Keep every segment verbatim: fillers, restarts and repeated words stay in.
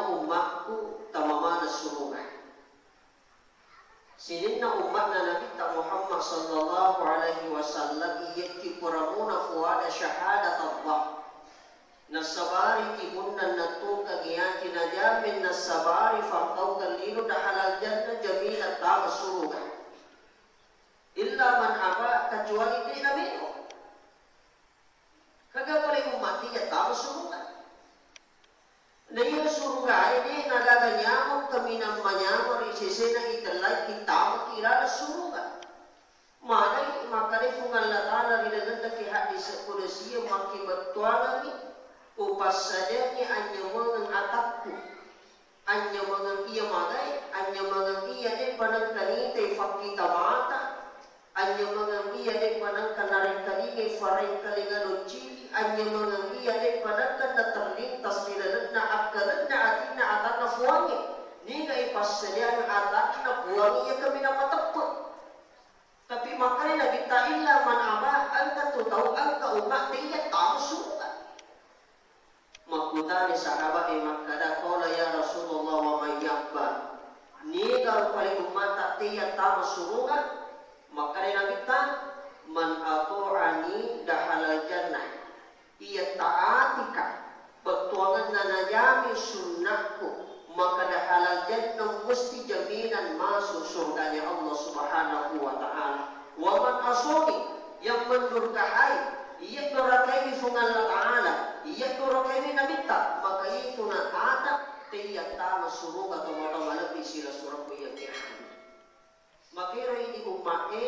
Ummakku tama maneng suruga. Sininna ummatna Nabitta Muhammad sallallahu alaihi wasallam, iyakki puramuna fuada syahadat Allah, nassabari timunna natungka giyaki najamin, nassabari fangkaukeng lino dahalal jannah, jaminan tama suruga. Illa man aba, kecuali de namelo. Kaga pole ummatta iya tama suruga. Na iya surugae de nagaga nyameng kaminang manyameng ri sesena itellai, ittamaki laleng suruga. Manai makkeda Puang Allah Ta'ala ri lalenna ki haddis kudusi, makkibettuangengngi, upassadiangngi anyamengeng atakku. Anyamengeng iya magae, anyamengeng iya de'pa nengka nitai fakkita mata, anyamengeng iya de'pa nengka narengkalingai farengkalinga doccili, anyamengeng iya de'pa nengka naterlintas ri lalenna akkalenna atinna atanna Puangnge. Niga ipassadiang atanna Puang iya kaminang mateppe. Tapi makkeda Nabitta, illa man aba, engka tu tau, engka umma teiya tama suruga. Makkutani sahabat e makkeda, qala ya Rasulullah wa man ya'ba? Niga rupa ri ummatta teiya tama suruga? Makkeda Nabitta, man ata'ani dahalal jannah. Iya taatika, bettuangenna najami sunnakku, maka dahalal jannah, musti jaminan masuk surganya Allah Subhanahu wa Ta'ala. Wa man asoni, yang mendurkahai, iya dorakaiwi Puang Allah Ta'ala, iya dorakaiwi Nabitta, maka itu natata teiya tama suruga tomatoa malebbi sila surabbu iya kehani. Makero idi umma'e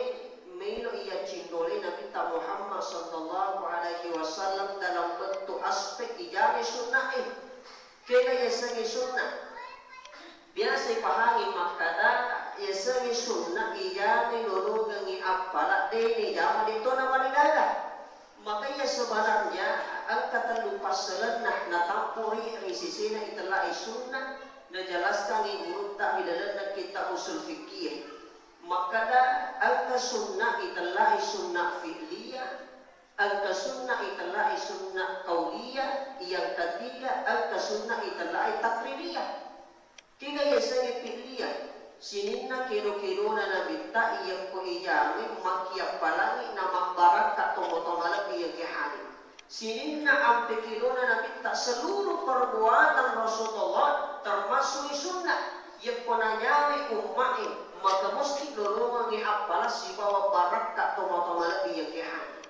melo iya cindole Nabitta Muhammad sallallahu alaihi wasallam dalam bentuk aspek ijame sunna'e. Kega yasengnge sunnah? Biasa ipahangi makkada yasengnge sunnah ijame lolongengngi appala, de nijama de tona marigaga. Makanya sebenarnya engka tellu passalenna natappuri ri sisina itellai sunnah, najelaskangngi gurutta ri lalenna kitab usul fikih. Makkada engka sunnah itellai sunnah fi'liyah, engka sunnah itellai sunnah qauliyah, yang ketiga engka sunnah itellai takririyah. Kega yasengnge fi'liyah? Sininna kedo-kedona Nabitta iyakko ijame makkiappalangi namabbarakka tomatoa malebbi iya kehani. Sininna ampe kedona Nabitta seluruh perbuatan Rasulullah termasuk sunnah. Yakko najame umma'e, maka musti lolongengngi appala sibawa barakka tomatoa malebbi iya kehani.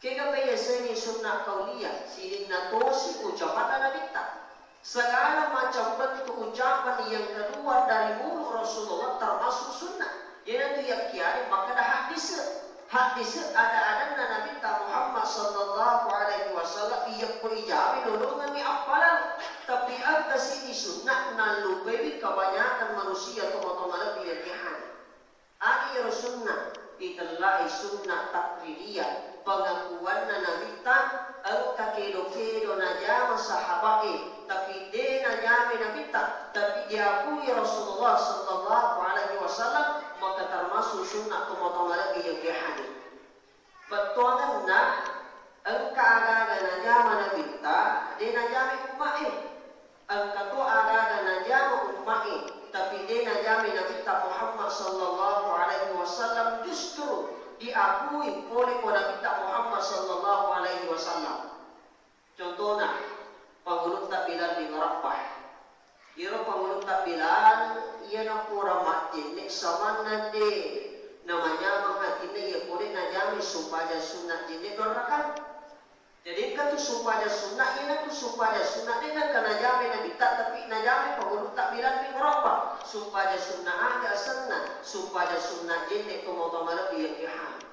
Kega pa yasengnge sunnah qauliyah? Sininna tosi ucapanna Nabitta. Segala macam bentuk ucapan yang keluar dari mulut Rasulullah termasuk sunnah. Iyanatu yakkiade makkada haddise. Haddise ada-adanna Nabitta Muhammad sallallahu alaihi wasallam, iyakko ijame lolongengngi appalang. Tapi engka sini sunnah nallupaiwi kebanyakan manusia tomatoa malebbi iya kehani. Agi iyaro sunnah? Itellai sunnah takririyah, pengakuanna Nabitta engka kedo-kedo najama sahaba'e, tapi de najamai Nabitta, tapi diakui Rasulullah sallallahu alaihi wasallam, maka termasuk sunnah tomatoa malebbi iya kehani. Bettuangenna engka aga-aga najama Nabitta, de najamai umma'e. Engka to aga-aga najama umma'e, tapi de najamai Nabitta Muhammad sallallahu alaihi wasallam, justru diakui pole ko Nabitta Muhammad sallallahu alaihi wasallam. Contona, pangulutta Bilal bin Rabah. Iyaro pangulutta Bilal, iyana pura majjenne samanna de namanyameng atinna iya pole najamai sumpajang sunnah jenne dua rakaat. Jadi engka tu sumpajang sunnah, iyanatu sumpajang sunnah de nengka najamai Nabitta, tapi najamai pangulutta Bilal bin Rabah. Sumpajang sunnah aga asenna? Sumpajang sunnah jenne tomatoa malebbi iya kehani.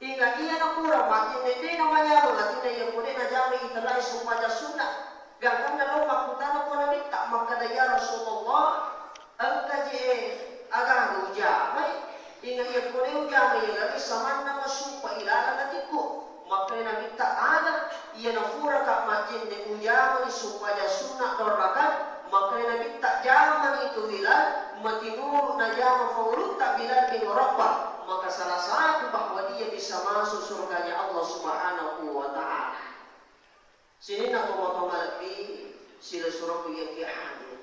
Inga iyana pura majjenne de namanyameng atinna iya pole najamai itellai sumpajang sunnah. Gangkanna lo makkutana ko Nabitta makkada, ya Rasulullah, engka je aga ujamai? Inga iya pole ujamai iyalangngi samanna masuppa ilaleng atikku. Makkada Nabitta, aga? Iyana puraka majjenne ujamai sumpajang sunnah dua rakaat. Makkada Nabitta, jamani tu Bilal, matinuru najama pangulutta Bilal bin Rabah, maka salah satu bahwa dia bisa masuk surganya Allah Subhanahu wa Ta'ala. Sininna tomatoa malebbi, silessureng iyakiya hadir.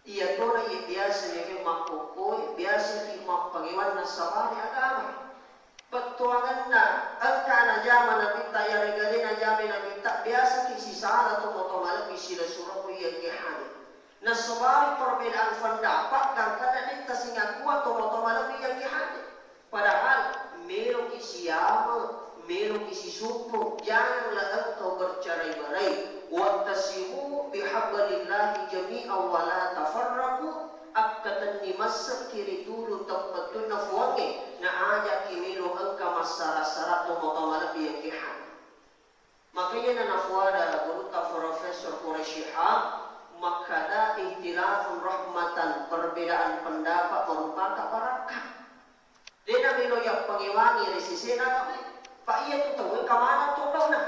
Iyatona iya biasa mega makkokkoe, biasaki mappangewang nassabari agama. Bettuangenna engka najama Nabitta, iyarega de najama Nabitta, biasaki sisala tomatoa malebbi silessureng iyakiya hadir. Nassabari perbedaan pendapat, gangkanna de tasingakua tomatoa malebbi iyakiya hadir. Padahal meloki siyame, meloki sisumpu, janganlah engkau bercerai-berai. Wa'tasimu bihablillahi jami'an wa la tafarraqu. Akkatenni massekki ri tulu teppettunna Fuangnge, na ajaki melo engka massara-sara tomatoa malebbi iyakiya hadir. Makanya na nafuada gurutta Profesor Quraish Shihab makkada, "Ikhtilafun rahmatan," perbedaan pendapat merupakan barakka. De namelo yappangewangi ri sesena agama. Pa iyatu tauwe kamanang todona.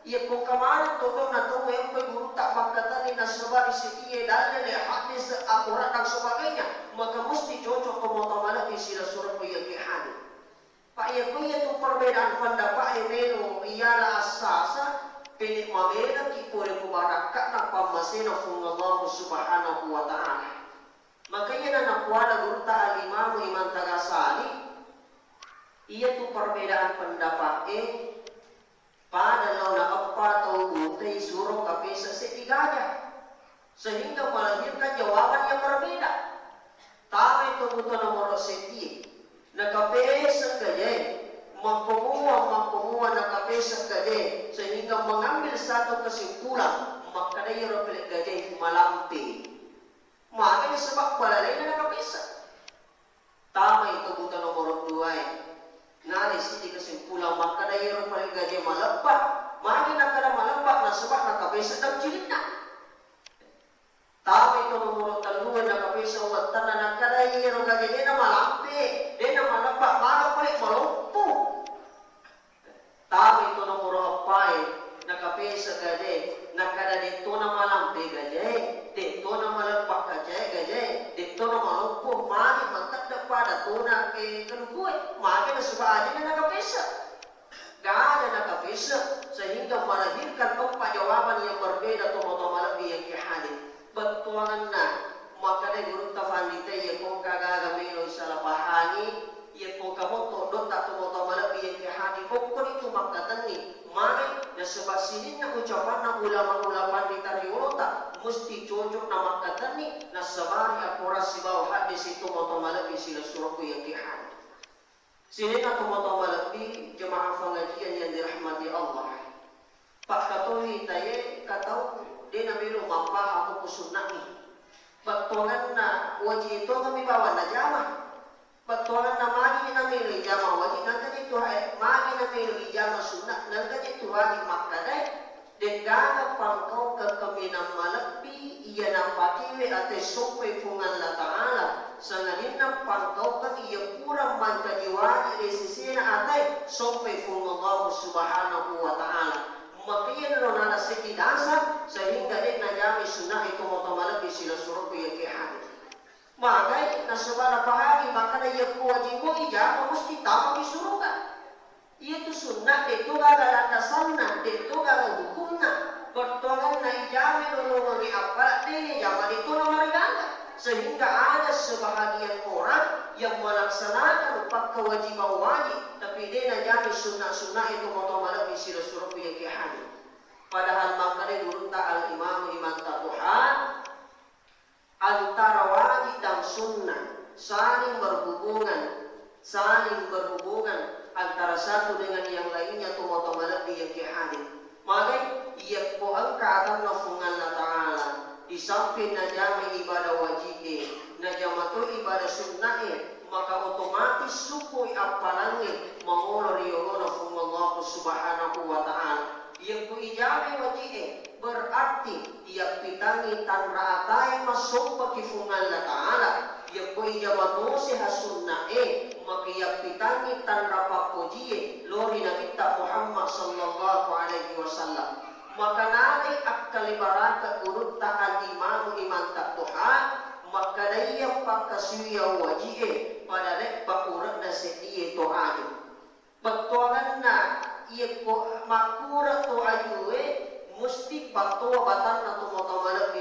Iyako kamanang todona tauwe, engkai gurutta makkatenni nassabari seddie dalil, hadis, Al-Quran dan sebagainya, maka musti cocok tomatoa malebbi silessureng iyakiya hadir. Pa iyako iyatu perbedaan pendapat e melo iyala assasa, pede mabelaki pole ko barakka'na pammasena Fuang Allah Subhanahu wa Ta'ala. Makanya na nakuada gurutta Al-Imamu Imam Taghazali, iyatu perbedaan pendapat e pada laona eppa tau butai suro kapesa seddi gajah, sehingga melahirkan jawaban yang berbeda. Tamai to buta nomoro seddie, nakapeseng gajae, makkomuwa, makkomuwa nakapeseng gajae, sehingga mengambil satu kesimpulan, makkada iyaro pele gajae malampe. Magi nasaba balalena nakapeseng. Tamai to buta nomoro duae, nalai siddi kesimpulan, makkada iyaro pale gajae malebba. Magi nakkada malebba? Nasaba nakapeseng daun cilinna. Tamai to nomoro tellue, nakapeseng wettanna, nakkada iyaro gajae de namalampe, de namalebba, maga pale maloppo. Tamai to nomoro eppae, nakapeseng gajae, nakkada de'to namalampe gajae, de'to namalebba gajae, gajae, de'to namaloppo, magi matteddeng pada tona ke kalukue, magi nasaba ajana nakapeseng. Gaga nakapeseng, sehingga melahirkan empat jawaban yang berbeda tomatoa malebbi iyakiya hadir. Bettuangenna, makkadai gurutta panrita, iyako engka gaga melo isalapahangi, iyako engka motto dotta tomatoa malebbi iyakiya hadir, kokkoni tu makkatenni. Magi? Nasaba sininna ucapanna ulama-ulama panrita riolota musti cocok na makkatenni, nassabari akorang sibawa haddese tomatoa malebbi silessureng iyakiya hadir. Sininna tomatoa malebbi, jamaah pengajian yang dirahmati Allah. Pakkatoi tae, katau de namelo mappahang ko sunna'e. Bettuangenna waji tongeng mi bawang najama. Bettuangenna magi namelo ijama waji, nengka je tu hae, magi namelo ijama sunna, nengka je tu waji, makkadai. De'gaga pangkaukeng kaminang malebbi iya napakewe ate sompai Puang Allah Ta'ala, sangadinna pangkaukeng iya pura mancaji waji ri sesena ate sompai Puang Allah Subhanahu wa Ta'ala. Maka iyanaro nala seddi dasar sehingga de najama sunna'e tomatoa malebbi silessureng iyakiya hadir. Magai nasaba napahangi makkada iyako wajibu ijama musti tamaki suruga. Iyatu sunnah de'to gaga landasanna, de'to gaga hukumna. Bettuangenna ijama lolongengngi appala de ijama de'to namarigaga. Sehingga ada sebahagian orang yang melaksanakan pakkewajiban wajib, tapi de najama sunnah-sunnah itu tomatoa malebbi silessureng iyakiya hadir. Padahal makkada gurutta Al-Imam Imam Tatuha, antara wajib dan sunnah saling berhubungan, saling berhubungan antara satu dengan yang lainnya tomatoa malebbi iyakiya hadir. Magai? Iyakko engka atanna Puang Allah Ta'ala, di samping najama ibadah wajib e, najama to ibadah sunnah e, maka otomatis sukkui appalangnge mangolo ri yolona Puang Allah Subhanahu wa Ta'ala. Iyakko ijama wajib e, berarti iyappitangngi tanra atae massompaki Puang Allah Ta'ala. Iyakko ijama tosi ha sunnah e, maka iyappitangngi tanra pappojie lao ri Nabitta Muhammad sallallahu alaihi wasallam. Maka nadai akkalebaraka gurutta Al-Imamu Imam Tatuha, makkadai iya pakkasiwiang wajib e pada lebba ure'na seddie to aju. Bettuangenna, iyakko makkura to ajue, musti battoa batanna tomatoa malebbi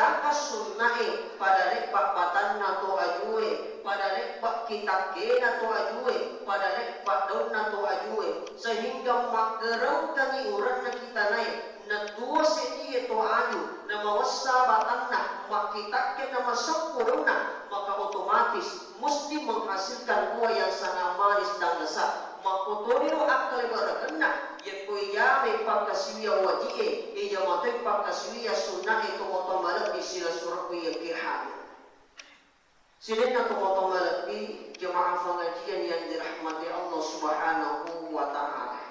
Maka sunnae pada lebbak batanna to ajue, pada lebbak kitakkena to ajue, pada lebbak daunna to ajue, sehingga maggerengkangi urenna kitanae, natuo seddie to aju, namawessa batanna, makkitakke namaseppu daunna, maka otomatis musti menghasilkan buah yang sangat manis dan lezat. Makkotoniro akkalebarekenna, yakko ijamai pakkasiwiang waji'e, ijama toi pakkasiwiang sunnae tomatoa malebbi silessureng ko iyakiya hadir. Sininna tomatoa malebbi, jamaah pengajian yang dirahmati Allah Subhanahu wa Ta'ala.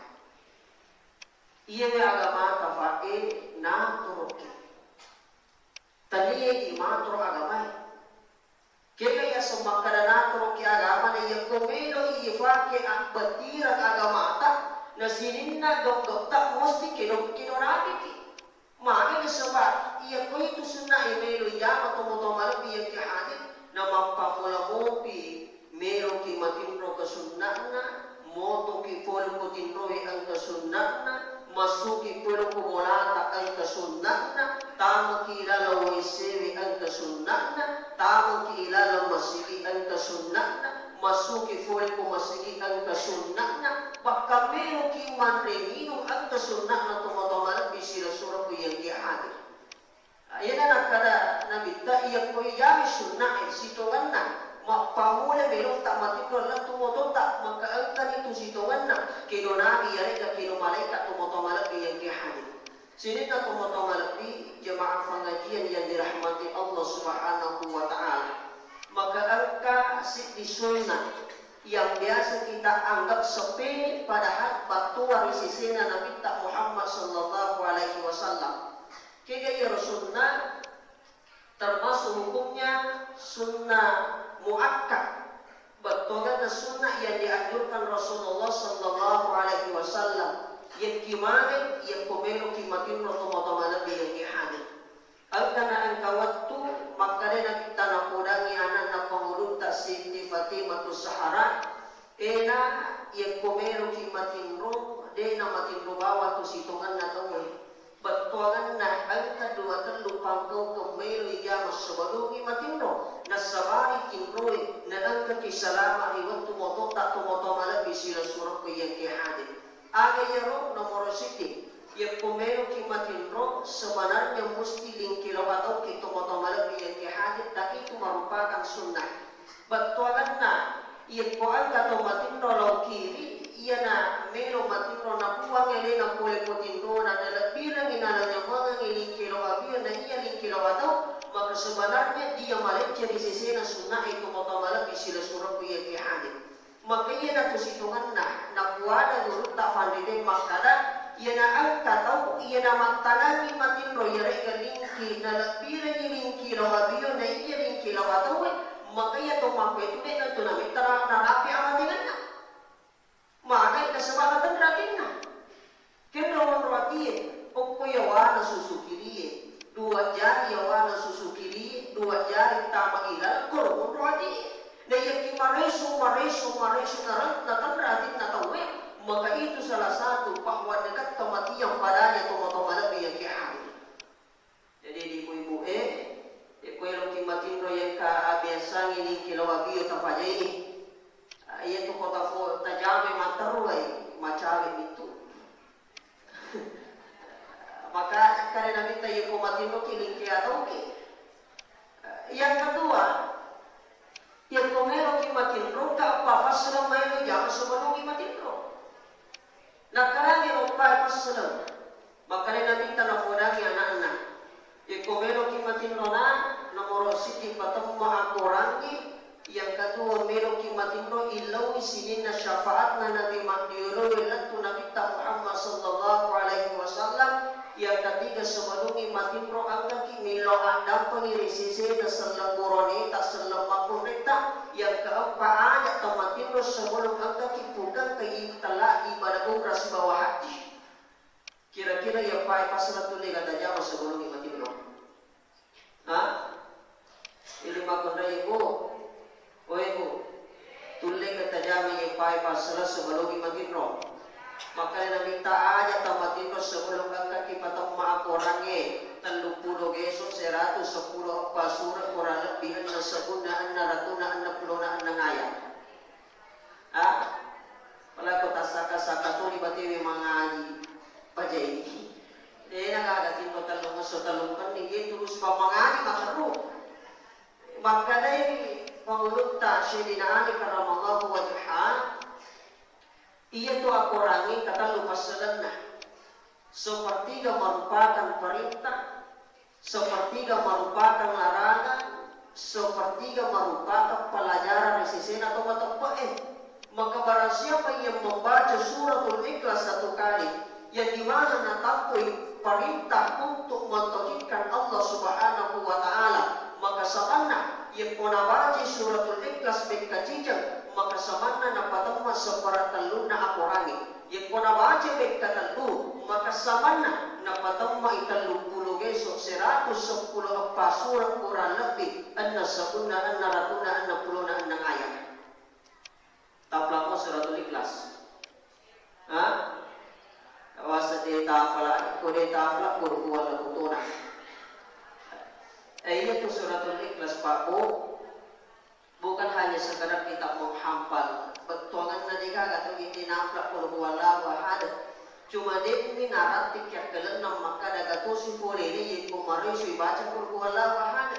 Iyawe agamata fae naturuki. Tania imaturu agamae. Kega yaseng makkeda naturuki agama, na yakko melo ifake abbatireng agamata, na sininna gau-gauta musti kedo-, kedo rapiki. Magi nasaba yakko itu sunnae melo ijama tomatoa malebbi iyakiya hadir, na mappammula mopi meloki matinro kesunnanna, motoki pole ko tinroe engka sunnanna, massuki pole ko bolata engka sunnanna, tamaki laleng W C we engka sunnanna, tamaki laleng masigi engka sunnanna, massuki pole ko masigi engka sunnanna, bahkan meloki manre minung engka sunnanna tomatoa malebbi silessureng ko iyakiya hadir. Iyana nakkeda Nabitta, iyakko ijami sunnae sitongenna, mappammula melotta matinro lettu motota, maka engkani tu sitongenna kedo nabi iyare'ga kedo malaeka tomatoa malebbi iyakiya hadir. Sininna tomatoa malebbi, jamaah pengajian yang dirahmati Allah Subhanahu wa Ta'ala. Maka engka siddi sunnah yang biasa kita anggap sepele, padahal battua ri sesena Nabitta Muhammad sallallahu alaihi wasallam. Kega iyaro sunnah? Termasuk hukumnya sunnah muakkad. Bettuanna sunnah yang dianjurkan Rasulullah sallallahu alaihi wasallam. Yakki male, yakko meloki matinro tomatoa malebbi iyakiya hadir. Engkana engka wettu, makkeda Nabitta napodangi anakna pangulutta Siti Fatimatu Zahra, ena, yakko meloki matinro, de namatinro bawang tu sitongenna tauwe. Bettuanna engka dua tellu pangkaukeng melo ijama sebelungi matinro, nassabari tinroe, na engkaki salama ri wettu motota tomatoa malebbi silessureng ko iyakiya hadir. Aga iyaro? Nomoro siddi, yakko meloki matinro, sebenarnya musti lingki lao atauki tomatoa malebbi iyakiya hadir, dan itu merupakan sunnah. Bettuanna, yakko engka tau matinro lao kiri, iyana melo matinro napuang alena pole ko tinrona, nalebbirengi nalanyamengengi lingki lao abio na iya lingki lao atau, maka sebenarnya dia malecce ri sesena sunnae tomatoa malebbi silessureng ko iyakiya hadir. Maka iyanatu sitongenna, napuada gurutta fanrite makkada, iyana engka tau iyana mattanangi matinro iyare'ga lingki, nalebbirengi lingki lao abio na iya lingki lao atauwe, maka iya tau makkuetu de natu namittara narapi amatengenna. Magai nasaba natenra atinna. Kenro monro atie, okko yawana susu kirie, dua jari yawana susu kirie, dua jari tama ilaleng koro monro atie. Naiyaki mareso, mareso, mareso naren-, natenra atinna tauwe, maka itu salah satu bahwa dekat kematian padanya tomatoa malebbi yang ke hadir. Jadi, di ibu-ibu e, yakko eloki matinro yengka abiasangi lingki lao abio tafajaini. Ah, iya tu kota fo tajame matteru ai, macawe mitu. Maka kare Nabitta yakko matinroki lingki atauki. Ah, yang kedua, yakko meloki matinro, ka apa passalang maelo jama sebelumki matinro. Nakkarangi loppae passaleng. Makkeda Nabitta napodangi ana'na, "Iyakko meloki matinrona, nomoro siddi patemma akorangnge, yang kedua meloki matinro illaui sininna syafaatna Nabi maddioloe lettu Nabitta Muhammad sallallahu alaihi wasallam, yang ketiga sebelummi matinro engkaki millau addampengi ri sesena selleng buroneta, selleng makkunretta, yang keempat aja tamatinro sebelum engkaki pukangka i-, tella ibadah umrah sibawa haji." Kira-kira iya pae passaleng tulle ga tajama sebelummi matinro? Ha? Ili makkunrai, Bu? Oe, Bu. Tulle ga tajama iya pae passaleng sebelummi matinro? Makkeda Nabitta aja tamatinro sebelum engkaki patemma akorangnge. Telluppulo geso, seratus seppulo eppa sura, kurang lebbi enneng sebunna, enneng ratuna, enneng pulona enneng ayat. Ah? Pala ko tassaka-saka toni batewe mangaji pajai. Dena gaga tinro tellung esso tellung penning, ye tulus pa mangaji materru. Makkedai pangulutta Sayyidina Ali karramallahu wajhah, iyatu akorangnge katellu passalenna. Sepertiga merupakan perintah, sepertiga merupakan larangan, sepertiga merupakan pelajaran ri sesena to mateppe'e. Maka barang siapa yang membaca suratul Ikhlas satu kali, yang dimana natappui perintah untuk mentauhidkan Allah Subhanahu wa Ta'ala, maka samanna yakko nabaca suratul Ikhlas bekka cijeng, maka samanna napatemma separatellunna akorangnge. Yakko nabaca bekka tellu, maka samanna napatemma i telluppulo geso, seratus seppulo eppa sura, kurang lebbi enneng sebunna, enneng ratuna, enneng pulona enneng ayat. Taplakko suratul Ikhlas. Ha? Wasa de tafala, ko de tafala, ko rukuan lakutuna. Eh, iya tu suratul Ikhlas, Pak, Bu. Bukan hanya sekedar kita menghafal, bettuanganna de gaga tu gini naplak qul huwallahu ahad. Cuma de'mi naratti kiakkalenna makkada gatosi pole de yekko maroi sui baca qul huwallahu ahad.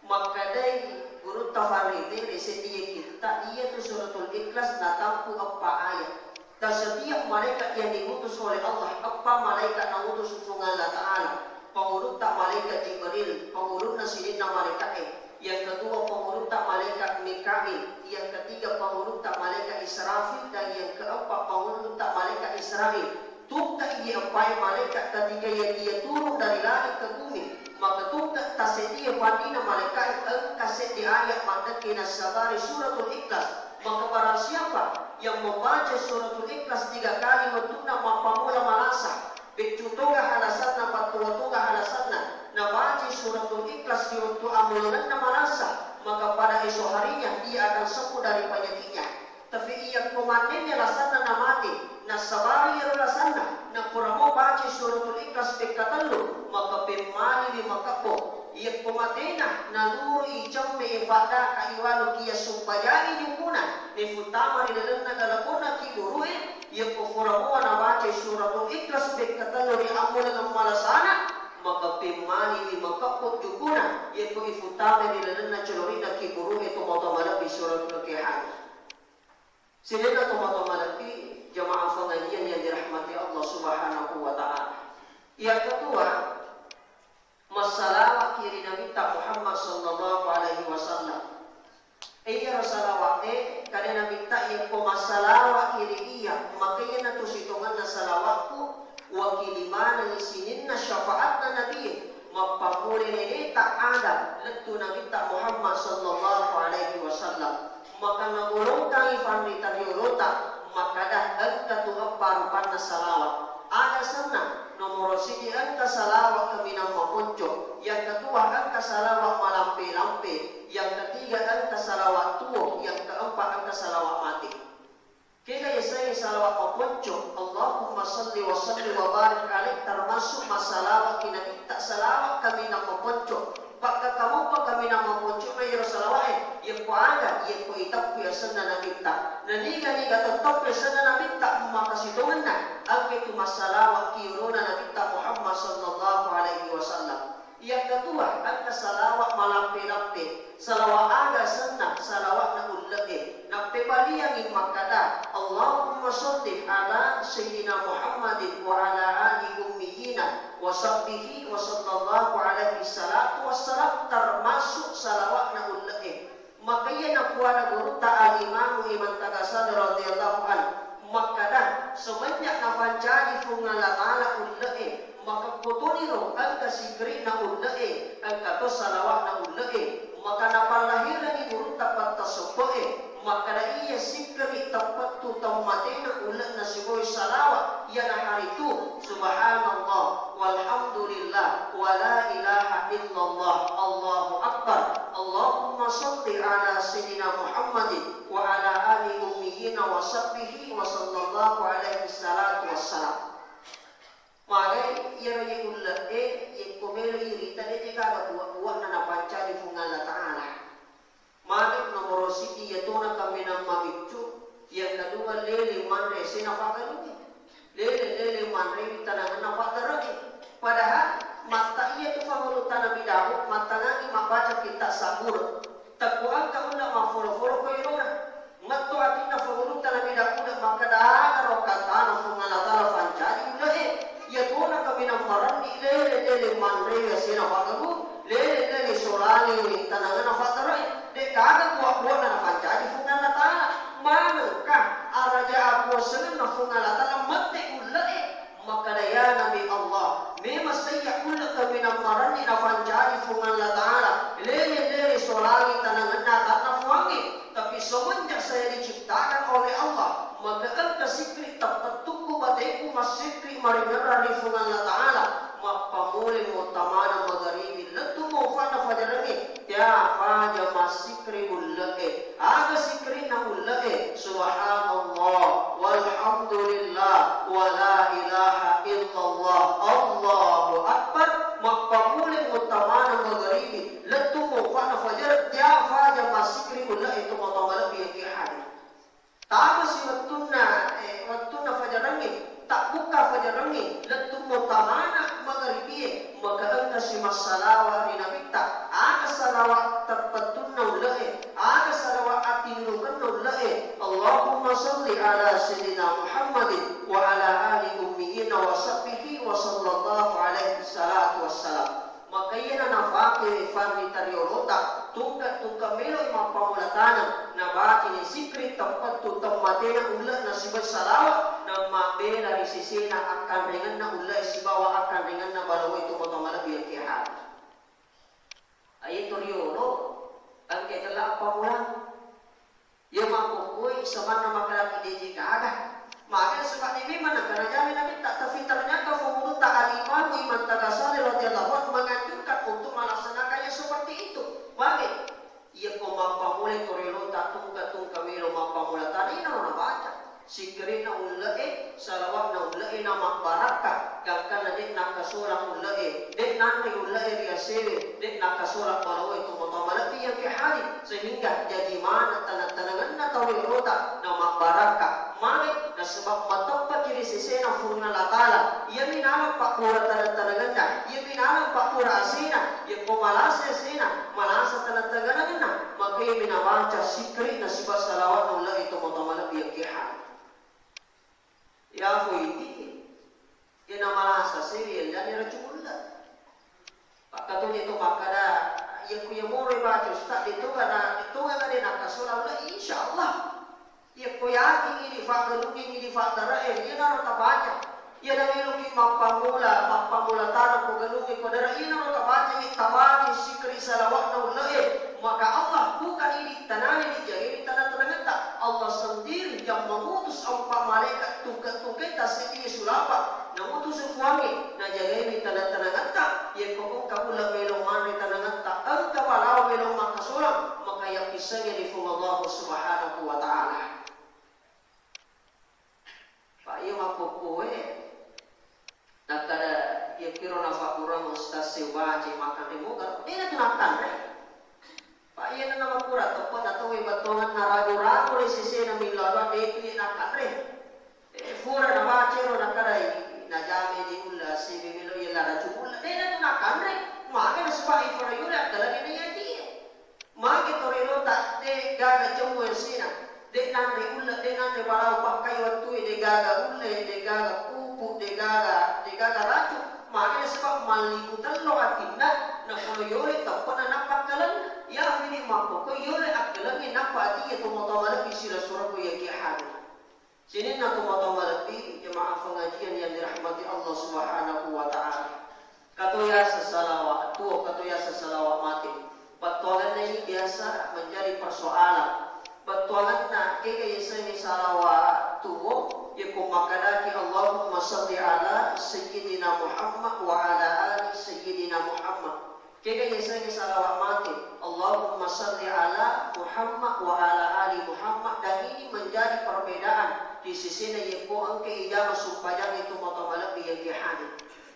Makkadai gurutta Faride ri seddie kitta, iyatu suratul Ikhlas natampu eppa ayat. Dan setiap malaikat yang diutus oleh Allah, eppa malaikat nautus Puang Allah Ta'ala. Pangulutta malaikat Jibril, pangulunna sininna malaika'e. Yang kedua pangulutta malaikat Mikail, yang ketiga pangulutta malaikat Israfil, dan yang keempat pangulutta malaikat Israil. Tungka iye eppae malaikat ketika yang dia turun dari langit ke bumi, maka tungka tasedia pandina malaikat engka seddi ayat maddekke nassabari suratul Ikhlas. Maka barang siapa yang membaca suratul Ikhlas tiga kali wettunna mappammula malasa, beccu toga halasanna, pattua toga halasanna, nabaca suratul Ikhlas di wettu ammulengenna malasa, maka pada esok harinya ia akan sembuh dari penyakitnya. Tapi iyakko mannenne lasanna namate, nassabari iyaro lasanna, napuramo baca suratul Ikhlas pekka tellu, maka pemmaliwi makebbo. Iyakko matena, nalurui cemme e faddaka iwalo kia sumpajai jumbuna, nefuttama ri lalenna galaponna kiburue, iyakko furamoa nabaca suratul Ikhlas pekka tellu ri ammulengeng malasana, maka pemmaliwi makebbo jumbuna, iyakko ifuttama ri lalenna colorina kiburue to matoa malebbi suratul Kehani. Sininna tomatoa malebbi jamaah pengajian yang dirahmati Allah Subhanahu wa Ta'ala. Yang kedua, massalawakki ri Nabitta Muhammad sallallahu alaihi wasallam. Iyaro salawa'e, kada Nabitta yakko massalawakki ri iya, maka iyanatu sitongenna salawa'ku, wakili manengngi sininna syafaatna Nabie, mappammula neneta Adam lettu Nabitta Muhammad sallallahu alaihi wasallam. Maka nagolongkangngi fanrita riolota, makkada engka tu eppa rupanna salawat. Aga senna, nomoro siddi engka salawat kaminang maponco, yang kedua engka salawat malampe-lampe, yang ketiga engka salawat tuo, yang keempat engka salawat mate. Kega yasengnge salawat maponco, Allahumma salli wa sallim wa barik alaih, termasuk massalawakki Nabitta salawat kaminang maponco. Pakkakamuppa kaminang maponcona iyaro salawa'e, yakko aga, yakko iteppui asenna Nabitta. Naniga-niga tetteppi asenna Nabitta, maka sitongenna, engka tu massalawakki yolona Nabitta Muhammad sallallahu alaihi wasallam. Yang kedua, engka salawat malampe-lampe. Salawat aga senna, salawatna ulle'e. Nappebaliangi makkada, Allahumma sholli ala Sayyidina Muhammadin wa ala ali ummiyina wa sahbihi wa sallallahu alaihi salatu wassalam, termasuk salawatna ulle'e. Maka iya napuada gurutta Al-Imamu Imam Tagasani radhiyallahu anhu makkada, semenjak napancaji Puang Allah Ta'ala ulle'e, maka kotoniro engka sikri'na ulle'e, engka to salawatna ulle'e, maka napallahirangi gurutta Pattasoppo'e, makkada iya sikri teppettu temmatena ulle'na sibawa salawat, iyana haritu, Subhanallah, walhamdulillah, wa la ilaha illallah, Allahu Akbar. Allahumma shalli ala Sayyidina Muhammadin wa ala ali ummiyina wa sahbihi wa sallallahu alaihi salatu wassalam. Magai iyaro ye ulle'e, yekko melo irita, de' je gaga buwa-buwana napancaji Puang Allah Ta'ala. Magi nomoro siddi iyatona kaminang mabiccu, yang kedua lele manre sena fagalungi. Lele-lele manre tananganna faddara'i. Padahal matta iyatu fangulu tana bidamu, mattangangi mabbaca kitta sabbura. Tekko engka ulle maffolo-folo ko elona. Metto atinna fangulutta Nabi Daud makkeda, aga ro kattana Puang Allah Ta'ala fancaji ulle'e. Iyatona kaminang marenni lele-lele manre sena fagalung, lele-lele solangi tananganna faddara'i. De' gaga buwa-buwana nafancaji Puang Allah Ta'ala. Manengka araja akuasangenna Puang Allah Ta'ala mette ulle'e. Makkeda, ya Nabi Allah, memang saiya ulle kaminang marenni nafancaji Puang Allah Ta'ala, lele-lele solangi tananganna atanna Puangnge. Tapi semenjak saya diciptakan oleh Allah, maka engka sikri teppettukku bateku massikri maringerrang ri Puang Allah Ta'ala, mappamulai mo tamana magaribi lettu mo ufa'na fajarengnge. Ya, faja massikri ulle'e. Aga sikrinna ulle'e? Subhanallah, walhamdulillah, wa la ilaha illallah, Allahu Akbar. Mappamulai mo tamana magaribi, lettu mo ufa'na fajar, ya, faja massikri ulle'e, to matoa malebbi yang hadir. Tamasi wettunna, eh, wettunna fajarengnge, tabbukka fajarengnge, lettummo tamana magaribie, maka engkasi massalawa ri Nabitta. Aga salawa teppettunna ulle'e, aga salawa attinurukenna ulle'e. Allahumma salli ala sayyidina Muhammadin wa ala ali ummiina wa sahbihi wa sallallahu alaihi salatu wassalam. Maka iyana nafake farni tariolota, tungke-tungke meloi mappammula taneng, nabacini sikri teppettu temmatena ulle'na sibawa salawa, namabbela ri sesena akkanrengenna ulle'e sibawa akkanrengenna balawoe tomatoa malebbi engke hadir. Aye to riolo, engke tella appammula. Iya makkokkoe samanna makkedaki deje gaga. Maka sebab ini memang nakkeda jami Nabitta, tapi ternyata pengurutta Al-Imamu Imam Tagasali radhiyallahu anhu menganjurkan untuk melaksanakannya seperti itu. Maka iya ko mappamulai to riolota tungka-tungka melo mappamula taneng, inaro nabaca. Sikrinna ulle'e, salawatna ulle'e na mabbarakka, gangkanna de' nakkasolang ulle'e, de' nanre ulle'e ri asewe, de' nakkasolang balawoe tomatoa malebbi yang ke hari, sehingga jaji maneng taneng-tanengenna tau riolota na mabbarakka. Magi? Nasaba mateppaki ri sesena Puang Allah Ta'ala. Iyami nala pabbura taneng-tanengenna, iyami nala pabbura asena, yakko malasa asena, malasa taneng-tanengenna, maka iyami nabaca sikri nasiba salawatna ulle'e tomatoa malebbi yang ke hari. Iya, fo idi, iya namalasa sewe, iya jani racung ulle. Pakkatonye to makkeda, iya ku iya moro ibaca ustaz, de toga na, de toga na de nakkasola ulle, insyaallah. Iya ko yakin idi, faggalungi idi, faddarae, iya naro tabaca. Iya na meloki mappammula, mappammula taneng ko galungi ko dara, iya naro tabaca, iya tabaca sikri salawatna ulle'e. Maka Allah bukan idi tanani dijagaiwi taneng-tanengetta. Allah sendiri yang mengutus empat malaikat tungke-tungketa seddi sulapa. Namutusu Puangnge, najagaiwi taneng-tanengetta. Yekko engka ulle melo manre tanengetta, engka balawo melo makkasolang, maka yappissengngi ri Puang Allah Subhanahu wa Ta'ala. Pa iya makkokkoe, nakkeda, iyakkiro nafakkurang ustaz, sebaca makanre moga, de natu nakkanre. Pa iyana namakkura teppa natowe battonganna ragu-ragu ri sesena millalua, de tu nakkanre. Eh, fura nabaca ero nakkarai, najame di ulla sibi melo iya lara cukulla, de natu nakkanre. Maka nasaba ifara yura akkalani na yatie. Magi to riolota de gaga cemmu esena, de nanre ulle, de nanre balawo pakkai wattue, de gaga ulle, de gaga pupu, de gaga, de gaga racung. Magi nasaba mallipu tello atinna, napolo yole teppa nanappa akkalenna. Iya fini makkoko yole akkalengnge nappa ati iya tomatoa malebbi sila surako iya ki hadir. Sininna tomatoa malebbi, jemaah pengajian yang dirahmati Allah Subhanahu wa Ta'ala. Kato yaseng salawat tuo, kato yaseng salawat mate. Bettuanganna ini biasa menjadi persoalan. Bettuanganna, kega yasengnge salawat tuo, yekko makkedaki Allahumma salli ala Sayyidina Muhammad wa ala ali Sayyidina Muhammad. Kega yasengnge salawat mate, Allahumma salli ala Muhammad wa ala ali Muhammad, dan ini menjadi perbedaan di sisina yekko engka ijama sumpajangnge tomatoa malebbi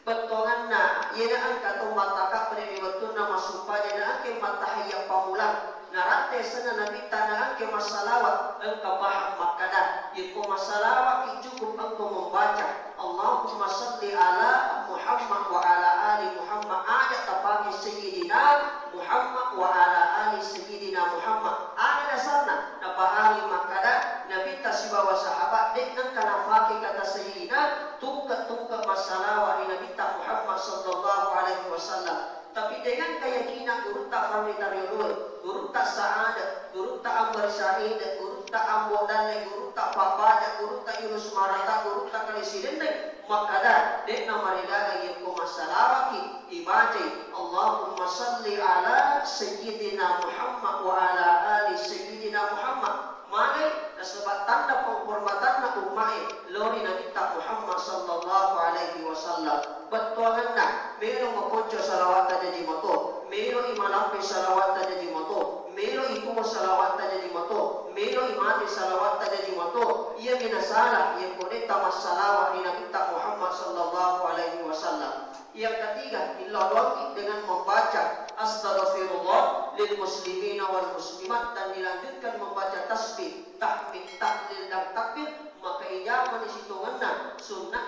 Bettuangenna, iyena engka tau mattakabbere ri wettunna massumpajang naengka mattahiyya pammulang, naratte asenna Nabitta naengka massalawat, engka pahang makkada, yekko massalawatki cukup engka membaca, Allahumma salli ala Muhammad wa ala ali Muhammad, aja tapake Sayyidina Muhammad wa ala ali Sayyidina Muhammad. Aga dasarna? Napahangi makkada, Nabitta sibawa sahabat de' nengka nafake kata Sayyidina, tungke-tungke massalawa ri Nabitta Muhammad sallallahu alaihi wasallam. Tapi dengan keyakinan gurutta Farri Tarioloe, gurutta Saada, gurutta Ambar Saida, gurutta Ambo Dalle, gurutta Papaja, gurutta Yunus Marata, gurutta Kali Sidendeng, makkada, de'na marigaga yekko massalawaki, ibacai, Allahumma salli ala Sayyidina Muhammad wa ala ali Sayyidina Muhammad. Magai nasaba tanda penghormatanna ummae lao ri Nabitta Muhammad sallallahu alaihi wasallam. Bettuangenna, melo makonco salawatta jaji mato, melo i malampe salawatta jaji mato, melo i tuo salawatta jaji mato, melo i mate salawatta jaji mato. Iyami nasala yekko de'ta massalawa ri Nabitta Muhammad sallallahu alaihi wasallam. Yang ketiga, illauangi dengan membaca astaghfirullah lil muslimina wal muslimat dan dilanjutkan membaca tasbih, tahmid, tahlil, dan takbir, maka ijabani sitongenna sunna